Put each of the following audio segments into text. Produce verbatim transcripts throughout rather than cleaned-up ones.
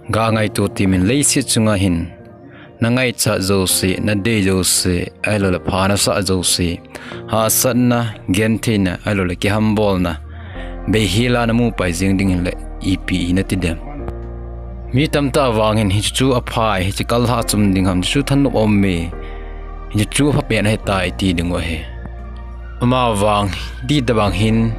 Ga ngaito temin leiset chunga hin, na ngaichat jouse, na dei jouse, ahilouleh pha na sah jouse, hahsatna, gentheina, ahilouleh kihambolna, beihela na mu pai jing ding hinle, ipi ina ti dem. Mi tamtah vang hin hichu chu aphai, hichu kal lha chum ding ham, hichu thanop um e, hichu chu aphapen ahitai ti ding u ahi. Amavang, hiti tabang hin,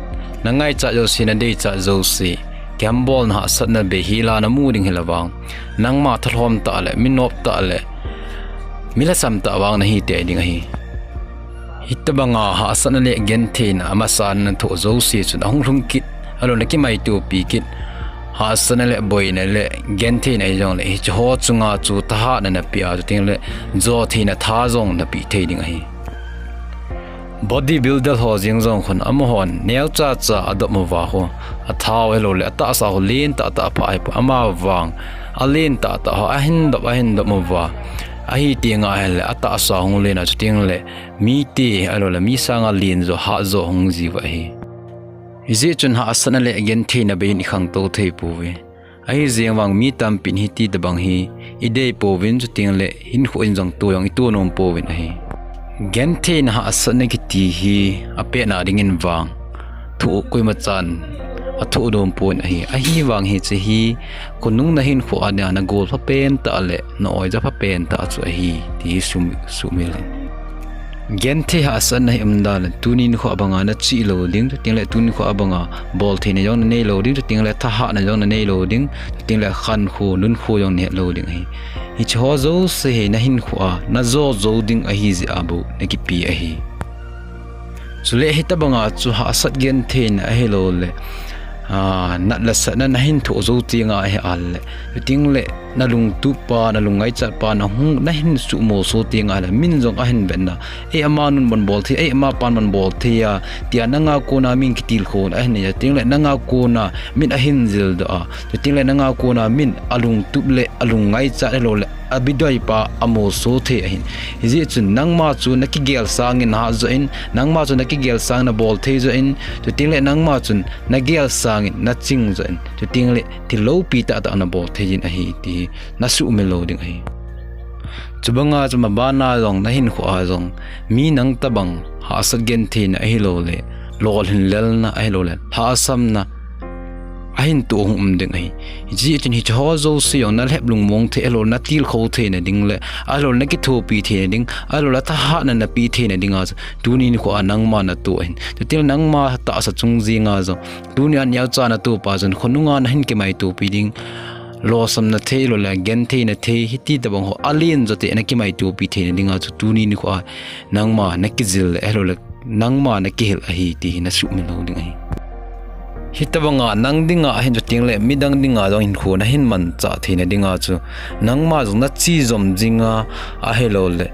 na ngaichat jouse, na deichat jouse, kihambolna hahsatna beihela na mu ding hile vang, nangma thalhom tah le, mi nop tah le, mi lhasam tah vang nahi tei ding ahi. Hitabanga hahsatna le gentheina amasan na thoh jouse chun ahung lhung kit, ahilouleh kimaitopi kit. Hahsatna le boina le gentheina hijongle, hichu ho chunga chu thahatna na pe a, chutengle jotheina tha jong na pe thei ding ahi. Body builder ho jeng jong khun amahon neocha cha adop uva ho, athao ahilouleh atahsa ho len tahtah apha ahipoi, amavang alen tahtah ho ahin dop, ahin dop uva, ahi tenga ahile atahsa hung len a, chutengle mite ahilouleh mi sanga len jo, hat jo hung jiu ahi. Hijeh chun hahsatna le gentheina beiyin ikhangtou thei pouve. Ahi jeng vang mi tampin hiti tabang hi idei pouvin, chutengle hinkho in jong to jong ito nom pouvin ahi. Gentheina hahsatna kiti hi apetna dingin vang thoh koimachan athoh nom pon ahi. Ahivang hiche hi khonung na hinkho a dia na gol phapen tah le na oija phapen tah chu ahi, ti hi sum-, sumil in. Genthei hahsatna hi umda le, tuni nikho a banga na chih lou ding, chutengle tuni nikho a banga boltheina jong na nei lou ding, chutengle thahatna jong na nei lou ding, chutengle khankho, nunkho jong na het lou ding ahi. Hiche ho jouse hi na hinkho a na jo jou ding ahi jeh a bou na kipe ahi. Chule hitabanga chu hahsat gentheina ahiloule, a, nat le satna na hin thoh jou tenga ahi ale, chutengle na lungtup pa, na lungngaichat pa, na hung, na hin suhmolso tenga ahile, min jong ahin vetna, ei, amanun bon bol thei, ei, amapan bon bol thei a, tia nanga kona min kitilkhouna ahin nei a, chutengle nanga kona min ahin jildoh a, chutengle nanga kona min alungtup le alungngaichat ahiloule abidoi pa amolso thei ahin. Hijeh chun nangma chu na kigel sangin nahat joh in, nangma chu na kigel sangin nabol thei joh in, chutengle nangma chun nagel sangin naching joh in, chutengle thil loupi tahtah nabol thei in ahi ti hi nasuhmil lou ding ahi. Chubanga chu mabana jong na hinkho a jong mi nang tabang hahsat gentheina ahiloule lolhin lelna ahiloule lhahsamna ahin toh hung um ding ahi. Hijeh chun hiche ho jouse jong na lhep lungmong thei ahiloule na tilkhou theina ding le ahiloule na kithopi theina ding ahiloule thahatna na pe theina dinga chu tuni nikho a nangma natoh ahin. Chutengle nangma tahsa chung jenga jong tunia neocha natoh pa chun khonunga na hin kimaitopi ding, lolsamna thei ahiloule gentheina thei hiti tabang ho alen jote na kimaitopi theina dinga chu tuni nikho a nangma nakijil le ahiloule nangma nakihil ahi ti hi nasuhmil lou ding ahi. Hitabanga nang dinga ahin chutengle midang dinga jong hinkho na hin manchah theina dinga chu nangma jong nache jom jinga ahiloule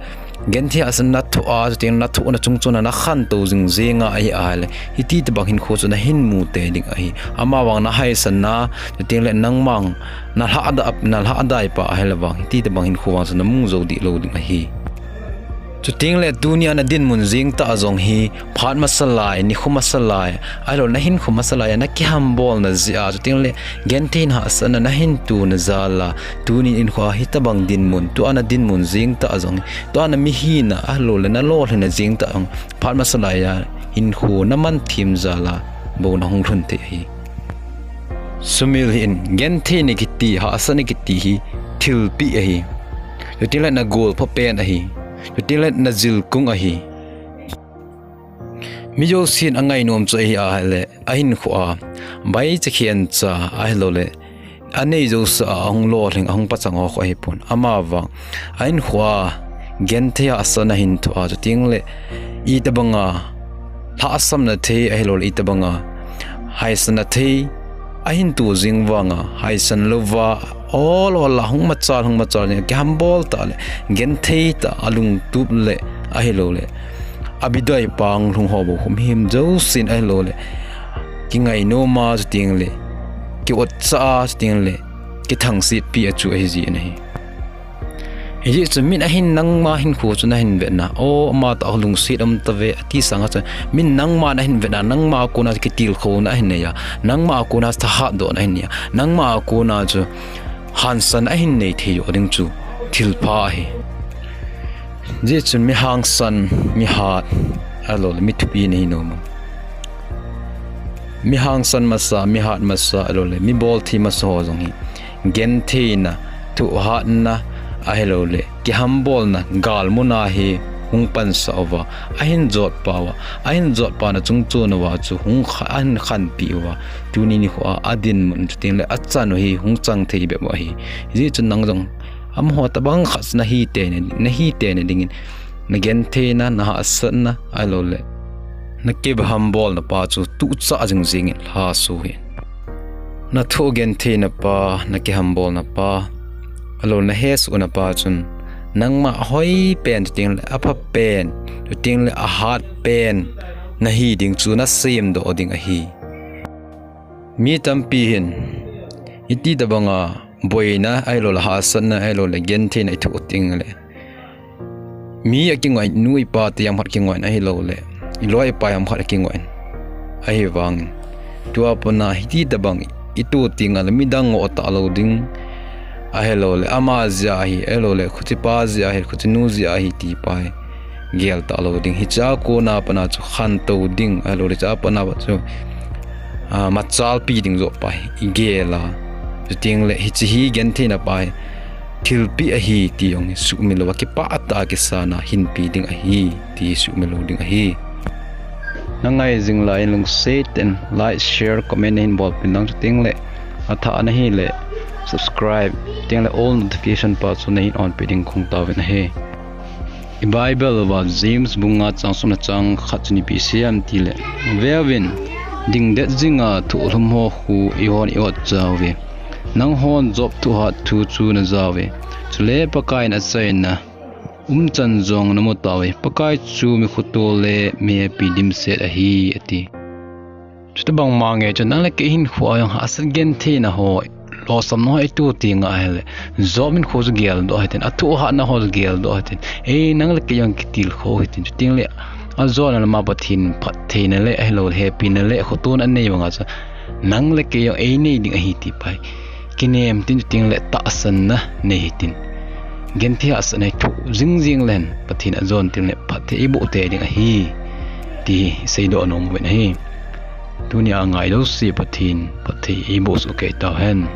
genthei hahsatna nathoh a, chutengle nathohna chungchona nakhantou jing jenga ahi ahile, hiti tabang hinkho chu na hin mu tei ding ahi. Amavang na haisanna, chutengle nangma nalhahda, nalhahdai pa ahile vang hiti tabang hinkho vang chu namu jou deh lou ding ahi. Chutengle tunia na dinmun jeng tah jong hi phat masa lai, nikho masa lai, ahiloule na hinkho masa lai a na kihambolna jeh a, chutengle gentheina hahsatna nahin tona jal a, tuni nikho a hitabang dinmun, tua na dinmun jeng tah jong hi, tua na mihina ahiloule na lolhinna jeng tah jong phat masa lai a hinkho naman them jal a bou nahung lhun thei ahi. Sumil hih in, gentheina kiti, hahsatna kiti hi thilpeh ahi. Chutengle nagol phapen ahi. Chutengle najilkung ahi. Mi jousen angainom chu ahi ahile, ahinkho a baicha khencha ahiloule anei jouse a ahung lolhing, ahung pachang ho khu ahipon, amavang ahinkho a genthei hahsatna hin thoh a, chutengle itabanga lhahsamna thei ahiloule itabanga haisanna thei ahin to jeng vanga haisan louva ol ol a hung machal, hung machal jing a, kihambol tah le genthei tah, alungtup le ahiloule abidoi pa hung lhung ho bou khu mihem jousen ahiloule kingainom a, chutengle ki-otcha a, chutengle kithangsetpi a chu ahijeh in ahi. Hijeh chun min ahin nangma hinkho chu nahin vetna, o, amatah lungset aum tave ati sanga chu min nangma nahin vetna, nangma a kona kitilkhouna ahin nei a, nangma a kona thahatdohna ahin nei a, nangma a kona chu hangsan ahin nei thei u ding chu thilpha ahi. Hijeh chun mi hangsan, mi hat, ahilouleh mi thupi nahi nom a. Mi hangsan masa, mi hat masa, ahilouleh mi bolthei masa ho jong hi gentheina, thohhatna, ahilouleh kihambolna gal mun a hi hung pansah uva, ahin jotpa uva, ahin jotpa na chungchon uva chu hung kha-, ahin khanpi uva, tuni nikho a adinmun chuteng le achan u hi hung chang thei bep u ahi. Hijeh chun nang jong amaho tabang khat nahi teni, nahi teni dingin, na gentheina, na hahsatna, ahilouleh na kihambolna pa chu tuchah jingjing in lhaso hih in. Na thoh gentheina pa, na kihambolna pa, ahilouleh na hesohna pa chun nangma hoi pen chuteng le apha pen, chuteng le ahat pen nahi ding chu na semdoh ding ahi. Mi tampi hin hiti tabanga boina, ahilouleh hahsatna, ahilouleh gentheina i thoh teng le, mi akingoh in, nu ipa te ham khat kingoh in, ahilouleh i loi i pai ham khat akingoh in. Ahivangin tua pana hiti tabang i thoh teng le midang ngoh talou ding, ahilouleh ama jeh ahi, ahilouleh khuti pa jeh ahi, khuti nu jeh ahi ti pa hi gel talou ding. Hiche a kona pana chu khantou ding, ahilouleh hiche a pana pa chu, a, machalpi ding joh pa hi i gel a. Chuteng le hiche hi gentheina pa hi thilpeh ahi ti jong hi sumil louva, kipah tah a kisan a hinpe ding ahi ti sumil lou ding ahi. Na ngai jing lai in lungset in like, share, comment nahin bolpeh in lang, chuteng le athah a nahi le subscribe, chuteng le all notification pa chu nahin onpeh ding kahung taovin ahi. I Bible uva James bung nga chang som le chang khat chun ipi asei em itile, veuvin, dingdet jinga thohlhum ho khu eihon i-ot jauve. Nanghon Job thohhat thu chu najauve. Chule Pakaiyin achaina umchan jong namu tauve. Pakai chu mi khotol le mihepi dimset ahi, ati. Chuti bang ma nge chun nang le kei hinkho a jong hahsat gentheina ho, lolhinna ho i thoh teng ahile, Job hinkho chu geldoh hitin, athohhatna ho chu geldoh hitin. Ei, nang le kei jong kitilkhou hitin. Chuteng le ajona lama Pathen phattheina le, ahilou le hepina le, khotona anei banga chu nang le kei jong einei ding ahi ti pa hi kinem tin, chuteng le tahsanna nei hitin. Genthei hahsatna i thoh jingjing le hen, Pathen ajon teng le phatthei eiboh tei ding ahi ti hi iseidoh nom uvin ahi. Tunia ngai jouse Pathen phatthei eiboh soh kei tauhen.